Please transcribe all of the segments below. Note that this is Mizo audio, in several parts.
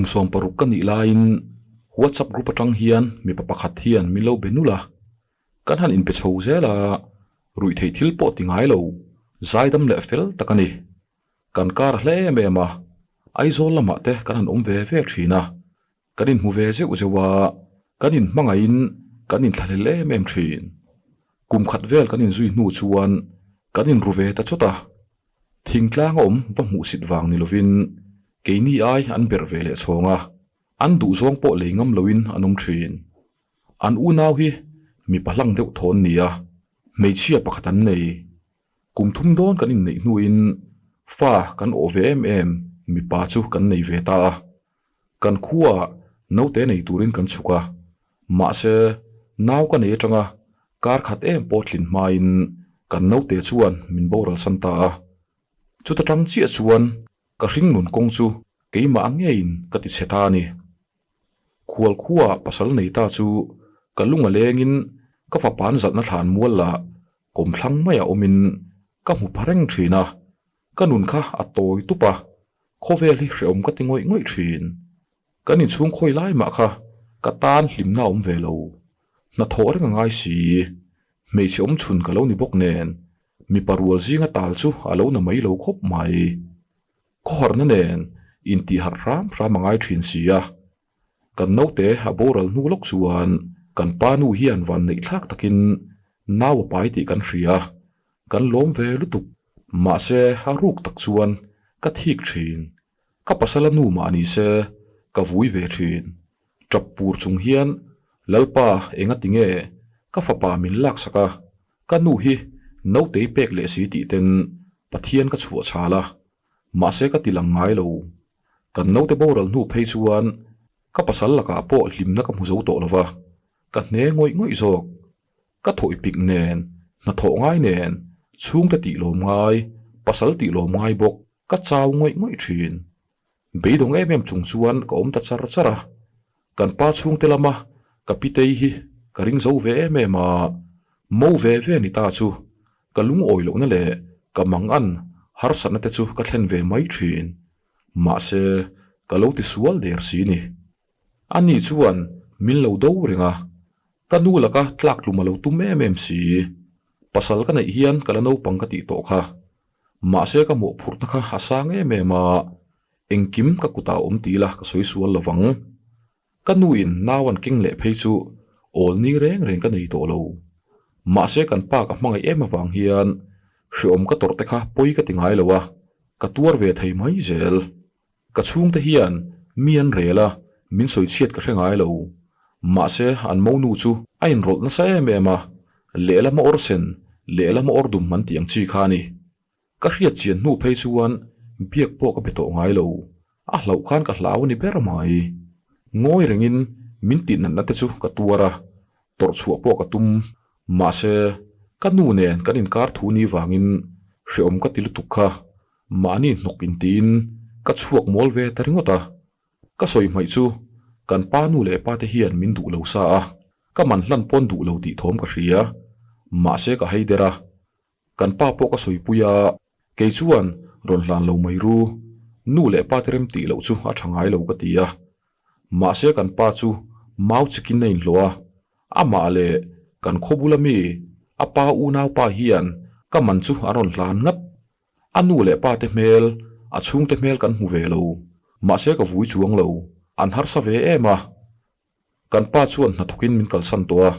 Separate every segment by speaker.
Speaker 1: Kum 60 ka nih laiin WhatsApp group atang hian mipa pakhat hian min lo be nul a, kan han inpe chho zel a, ruih theih thil pawh ti ngai lo, zaidam leh fel tak a ni. Kan kar hle em em a, Aizawl lamah te kan han awm ve ve thin a, Kan inhmu ve zeuh zeuh a, kan inhmangaihin kan inthlahlel em em thin. Kum khat vel kan inzui hnu chuan kan inru ve ta chawt a. Thingtlang a awm va hmuhsit vang ni lovin keini ai an berh ve leh chhawng a, an duhzawng pawh lei ngam loin an awm thin. An unau hi mipa hlang deuh thawn nia, hmeichhia pakhat an nei. Kum thum dawn kan inneih hnuin fa kan awh ve em em mipa chu kan nei ve ta a. Kan khuaah naute nei turin kan chhuk a, mahse nau ka nei atanga kar khat em pawh tlin hmain kan naute chuan min boral san ta a. Chuta tang chiah chuan ka hring nun kawng chu keimah ngeiin ka ti chhe ta a ni. Khual khuaah pasal nei ta chu ka lung a lengin ka fapa'n zalhna thlan mual lah kawmthlang maiah awmin ka hmu pha reng thin a, ka nun kha a tawi tup a, Khawvel hi hrehawm ka ti ngawih ngawih thin. Kan inchhung khawi lai mah kha ka tan hlimna a awm ve lo. Hnathawh reng a ngai si. Hmeichhe awm chhun ka lo ni bawk nen mipa rual zinga tal chu a lo na mai lo khawp mai. Khawharna nen intihharh hram hram a ngai thin si a. Kan naute a boral hnu lawk chuan kan pa nu hian van neih thlak takin nau a pai tih kan hria a, kan lawm ve lutuk. Mahse a ruk tak chuan ka thik thin. Ka pasal a nu mah ni se ka vui ve thin. Tap pur chung hian Lalpa enga tinge ka fapa min laksak a, ka nu hi nautei pek leh si tih ten Pathian ka chhuah chhal a, mahse ka ti lang ngai lo. Kan naute boral hnu phei chuan ka pasal lakah pawh hlimna ka hmu zo tawh lo va, ka hne ngawih ngawih zawk. Ka thawh ipik nen, hnathawh ngai nen, chhungte tih lawm ngai, pasal tih lawm ngai bawk ka chau ngawih ngawih thin. Beidawng em em chung chuan ka awm ta char char a, kan pa chhungte lama ka pitei hi ka ring zo ve em em a, mo ve ve ni ta chu ka lungawi lohna leh ka mangan harsatna te chu ka thlen ve mai thin. Mahse, ka lo ti sual der si ni. Ani chuan min lo do reng a, ka nu laka tlak tlum a lo tum em em si. Pasal ka neih hian ka la naupang ka tih tawh kha. Mahse ka mawhphurhna kha a sang em em a, engkim ka kutah a awm ti ila ka sawi sual lo vang. Ka nuin nau an keng leh phei chu awl ni reng reng ka nei tawh lo. Mahse kan pa ka hmangaih em avang hian hreawm ka tawrh te kha pawi ka ti ngai lo a, ka tuar ve thei mai zel. Ka chhungte hian mi an rel a, min sawi chhiat ka hre ngai lo. Mahse an monu chu a inrawlh nasa em em a, lehlam a awr sen, lehlam a awr dum an tih ang chi kha a ni. Ka hriat chian hnu phei chuan biak pawh ka be tawh ngai lo, a hlauh khan ka hlau a ni ber mai. Ngawi rengin min tih natna te chu ka tuar a, tawrh chhuah pawh ka tum. Mahse, ka nu nen kan inkar thu ni vangin hreawm ka ti lutuk kha, mahni hnawk intiin ka chhuak mawl ve ta ringawt a. Ka sawi hmaih chu kan pa nu leh pa te hian min duh lo sa a, ka man hlan pawn duh lo tih thawm ka hria. Mahse ka hei der a, Kan pa pawh ka sawipui a, kei chuan rawn hlan lo mai ru, nu leh pa te rem tih loh chu a tha ngai lo ka ti a. Mahse kan pa chu mau chikin a inhlawh a, amah leh kan khaw bula mi a pa unau pa hian ka man chu an rawn hlan ngat. A nu leh pa te hmel, a chhungte hmel kan hmu ve lo, mahse ka vui chuang lo, an harsa ve em a. Kan pa chuan hnathawkin min kalsan tawh a,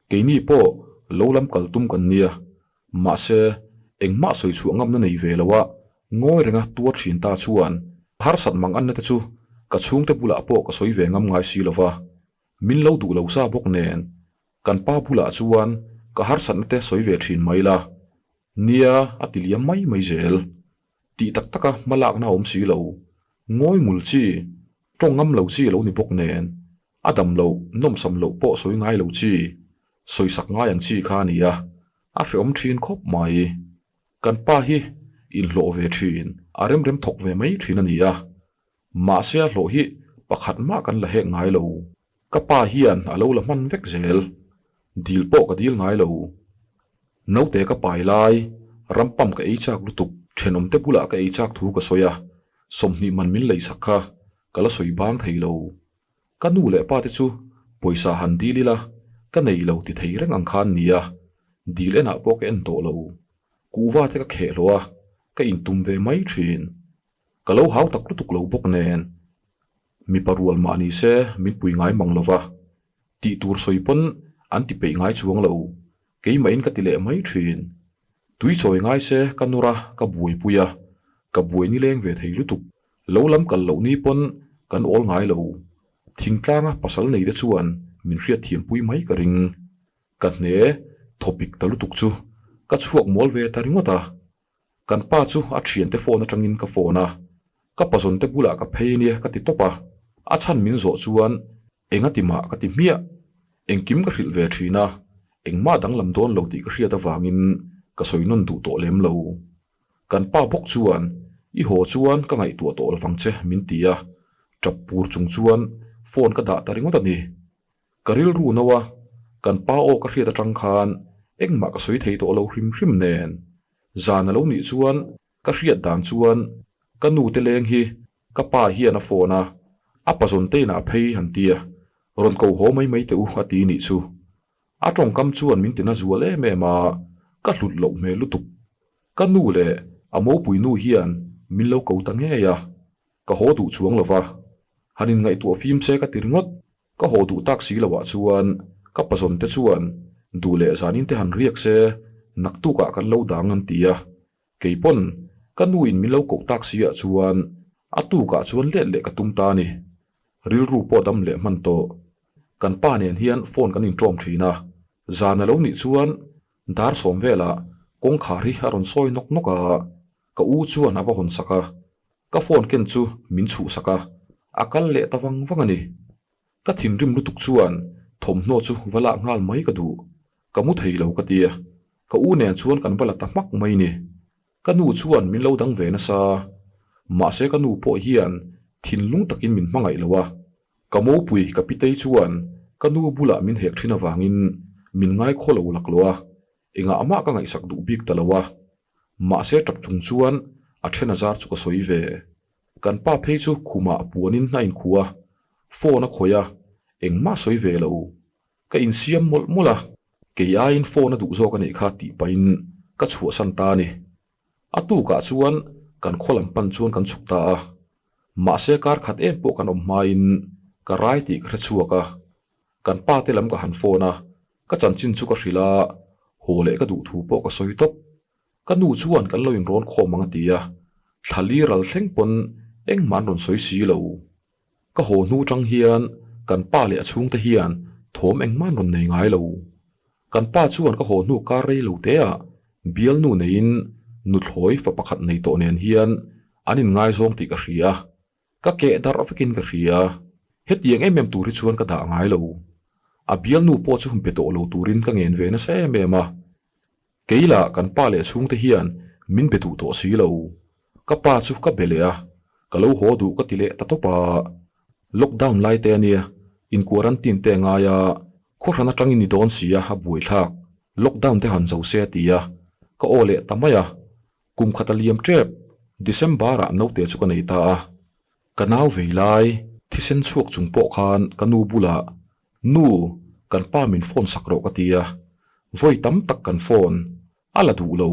Speaker 1: keini pawh lo lam kal tum kan nia. Mahse, engmah sawi chhuah ngamna nei ve lo a, ngawi renga tuar thin ta chuan harsat mang anna te chu ka chhungte bulah pawh ka sawi ve ngam ngai si lo va. Min lo duh lo sa bawk nen, kan pa bulah chuan ka harsatna te sawi ve thin mai la. Nia, a ti liam mai mai zel. Tih tak taka hma lakna a awm si lo. Ngawi ngul chi, tawng ngam lo chi a lo ni bawk nen, a dam loh, nawmsam loh pawh sawi ngai lo chi, sawisak ngai ang chi kha a ni a, a hreawm thin khawp mai. Kan pa hi inhlawh ve thin, a rem rem thawk ve mai thin a ni a. Mahse a hlawh hi pakhat mah kan la hek ngai lo. Ka pa hian a lo la hman vek zel. Dil pawh ka dil ngai lo. Naute ka pai lai, ram pump ka ei chak lutuk, thenawmte bulah ka ei chak thu ka sawi a, 20 man min leisak kha. ka la sawi bang thei lo. Ka nu leh pa te chu pawisa han dil ila ka nei lo ti thei reng ang khan nia, dil enah pawh ka en tawh lo. Kuhva te ka kheh hlawh a, ka intum ve mai thin. Ka lo hau tak lutuk lo bawk nen. Mipa rual mah ni se min pui ngai mang lo va, tih tur sawi pawn an ti peih ngai chuang lo, keimahin ka ti leh mai thin. Tui chawi ngai se ka nawr a, ka buaipui a, ka buai nileng ve thei lutuk. Lo lam kal loh ni pawn kan awl ngai lo. Thingtlanga pasal nei te chuan min hriatthiampui mai ka ring. Ka hne thawpik ta lutuk chu ka chhuak mual ve ta ringawt a. Kan pa chu a thiante phone atangin ka phone a, ka pazawn te bulah ka phei nia ka ti tawp a, a chhan min zawh chuan enga ti mah ka ti hmiah. Engkim ka hrilh ve thin a, engmah danglam dawn lo tih ka hriat avangin ka sawi nawn duh tawh lem lo. Kan pa bawk chuan i haw chuan ka ngaihtuah tawh lovang che min ti a, tap pur chung chuan phone ka dah ta ringawt a ni. Ka rilru no a, kan pa aw ka hriat atang khan engmah ka sawi thei tawh lo hrim hrim nen. Zan a lo nih chuan ka hriat dan chuan ka nu te leng hi ka pa hian a phone a, a pazawn te inah phei han ti a, rawn ko haw mai mai teh u a ti nih chu. A tawngkam chuan min tina zual em em a, ka hlut loh hmel lutuk. Ka nu leh a mopui nu hian min lo ko ta ngei a, ka haw duh chuang lo va, han inngaihtuah fim se ka ti ringawt. Ka haw duh tak si loah chuan ka pazawn te chuan duh leh zanin te han riak se naktukah kan lo dang an ti a, keipawn ka nu in min lo koh tak si ah chuan a tukah chuan let leh ka tum ta a ni. Rilru pawh dam leh hman tawh. Kan pa nen hian phone kan inṭawm ṭhin a, zan a lo nih chuan dar sawm velah kawngkhar hi a rawn sawi nawk nawk a, ka u chuan a va hawn sak a. Ka phone ken chu min chhuhsak a, a kal leh ta vang vang a ni. Ka thinrim lutuk chuan thawmhnaw chu va lak nghal mai ka duh. Ka mu thei lo ka ti a, ka u nen chuan kan va la ta hmak mai ni. Ka nu chuan min lo dang ve nasa. Mahse ka nu pawh hian thinlung takin min hmangaih lo a. Ka mopui ka pitei chuan ka nu bulah min hek thin avangin min ngaikhaw lo laklawh a, engah mah ka ngaihsak duh bik ta lo a. Mahse tap chung chuan a then a zar chu ka sawi ve. Kan pa phei chu khumah puanin a inkhuh a, phone a khawih a, engmah sawi ve lo. Ka insiam mawlh mawlh a, kei aiin phone a duh zawk a nih kha tih pahin ka chhuahsan ta a ni. A tukah chuan kan khaw lam pan chuan kan chhuk ta a. Mahse kar khat em pawh kan awm hmain ka rai tih ka hre chhuak a. Kan pa te lam ka han phone a, ka chanchin chu ka hrilh a, haw leh ka duh thu pawh ka sawi tawp. Ka nu chuan kan lo inrawn khawm ang a ti a, thla li ral thleng pawn engmah an rawn sawi si lo. Ka haw hnu tang hian kan pa leh a chhungte hian thawm engmah an rawn nei ngai lo. Kan pa chuan ka haw hnu kar rei lo te ah bialnu neiin nuthlawi fa pakhat nei tawh nen hian an inngaizawng tih ka hria. Ka keh darh vekin ka hria. Hetiang em em tur hi chuan ka dah ngai lo. A bialnu pawh chu be tawh lo turin ka ngen ve nasa em em a. Kei lah kan pa leh chhungte hian min be duh tawh si lo. Ka pa chu ka be leh a, ka lo haw duh ka ti leh ta tawp a. Lockdown lai te a nia, in quarantine te a ngai a, khawhran atangin ni dawn si a, a buaithlak. Lockdown te han zo se a ti a, ka aw leh ta mai a. Kum khat a liam tep, December ah naute chu ka nei ta a. Ka nau vei lai, thisen chhuak chung pawh khan ka nu bulah, Nu, kan pa min phone sak rawh ka ti a. Vawi tam tak kan phone, a la duh lo.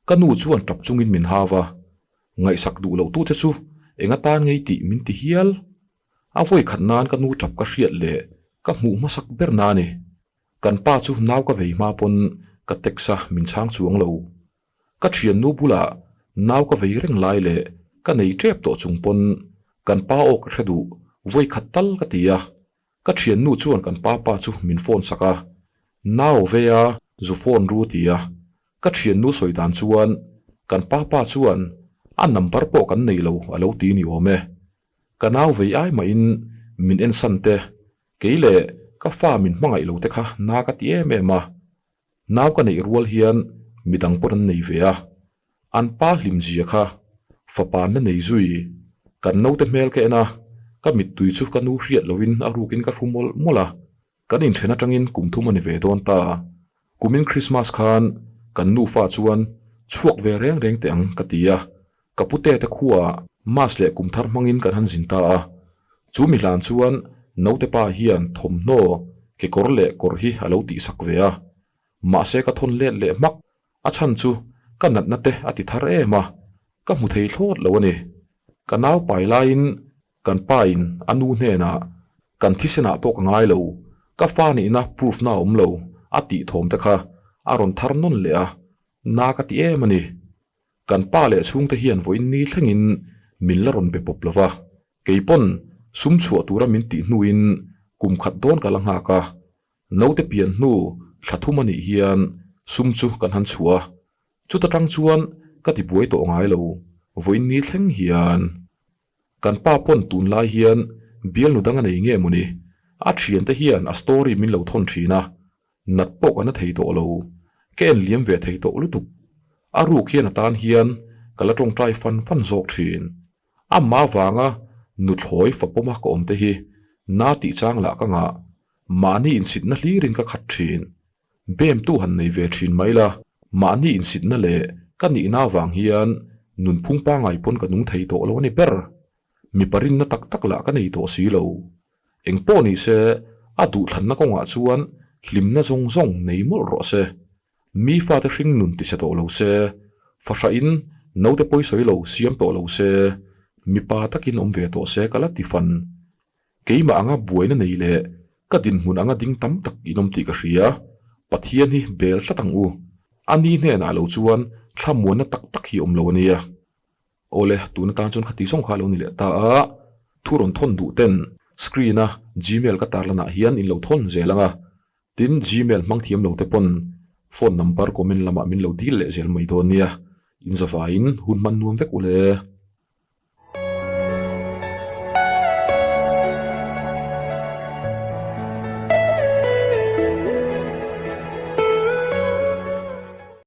Speaker 1: Ka nu chuan tap chungin min hau a, ngaihsak duh loh tute chu eng atan ngei tih min ti hial. A vawi khat nan ka nu tap ka hriat leh ka hmuh hmasak ber na ni. Kan pa chu nau ka vei hma pawn ka text a min chhang chuang lo. Ka thiannu bulah nau ka vei reng lai leh ka nei tep tawh chung pawn kan pa aw ka hre duh vawi khat tal ka ti a. Ka thiannu chuan kan pa pa chu min phone sak a, nau vei a zu phone ru ti a. Ka thiannu sawi dan chuan kan pa pa chuan a number pawh kan nei lo a lo ti ni awm e. Ka nau vei ai mahin min ensan te, kei leh ka fa min hmangaih lo te kha na ka ti em em a. Nau ka neih rual hian midang pawn an nei ve a, an pa hlim zia kha fapa na nei zui. Kan naute hmel ka en a, ka mittui chu ka nu hriat loin a rukin ka hru mawlh mawlh a. Kan inthen atangin kum thum a ni ve dawn ta. Kumin Krismas khan kan nufa chuan chhuak ve reng reng teh ang ka ti a, ka pute te khuaah Mas leh kum thar hmangin kan han zin ta a. Chu mi hlan chuan naute pa hian thawmhnaw, kekawr leh kawr hi a lo tihsak ve a. Mahse ka thawn let leh hmak, a chhan chu ka natna te a ti thar em a, ka hmu thei thlawt lo a ni. Ka nau pai laiin kan pa in a nu hnenah kan thisenah pawh ka ngai lo, ka fa nihna proof na a awm lo a tih thawm te kha a rawn thar nawn leh a, na ka ti em a ni. Kan pa leh chhungte hian vawiin ni thlengin min la rawn be pawp lo va, kei pawn sum chhuah tura min tih hnuin kum khat dawn ka la nghak a, naute pian hnu thla thum a nih hian sum chu kan han chhuah a, chuta tang chuan ka ti buai tawh ngai lo, vawiin ni thleng hian. Kan pa pawn tunlai hian bialnu dang a nei nge mawni, a thiante hian a story min lo thawn thin a, Nat pawh ka na thei tawh lo, ka en liam ve thei tawh lutuk. A ruk hian a tan hian ka la tawngtai fan fan zawk thin. Amah vanga nuthlawi fapawma ka awm te hi na tih chang lah ka ngah, mahni insitna hlirin ka khat thin. Bemtu han nei ve thin mai la, mahni insitna leh ka nihna vang hian nunphung pangai pawn ka nung thei tawh lo a ni ber. Mipa rinna tak tak lah ka nei tawh si lo. Eng pawh ni se, a duhthlanna kawngah chuan hlimna zawng zawng nei mawlh rawh se. Mi fate hring nun ti se tawh lo se, fahrahin naute pawisawi lo siam tawh lo se, mipa takin awm ve tawh se ka la ti fan. Keimah anga buaina nei leh ka dinhmun anga ding tam tak in awm tih ka hria. Pathian hi bel tlat ang u. A ni hnenah lo chuan thlamuanna tak tak hi awm lo a nia. Awle, tun atan chuan khati zawng kha a lo ni leh ta a, thu rawn thawn duh ten screen a gmail ka tarlanah hian in lo thawn zel ang a, tin gmail hmang thiam lo te pawn phone number comment lamah min lo dil leh zel mai dawn nia, in zavaiin hun hman nuam vek ule.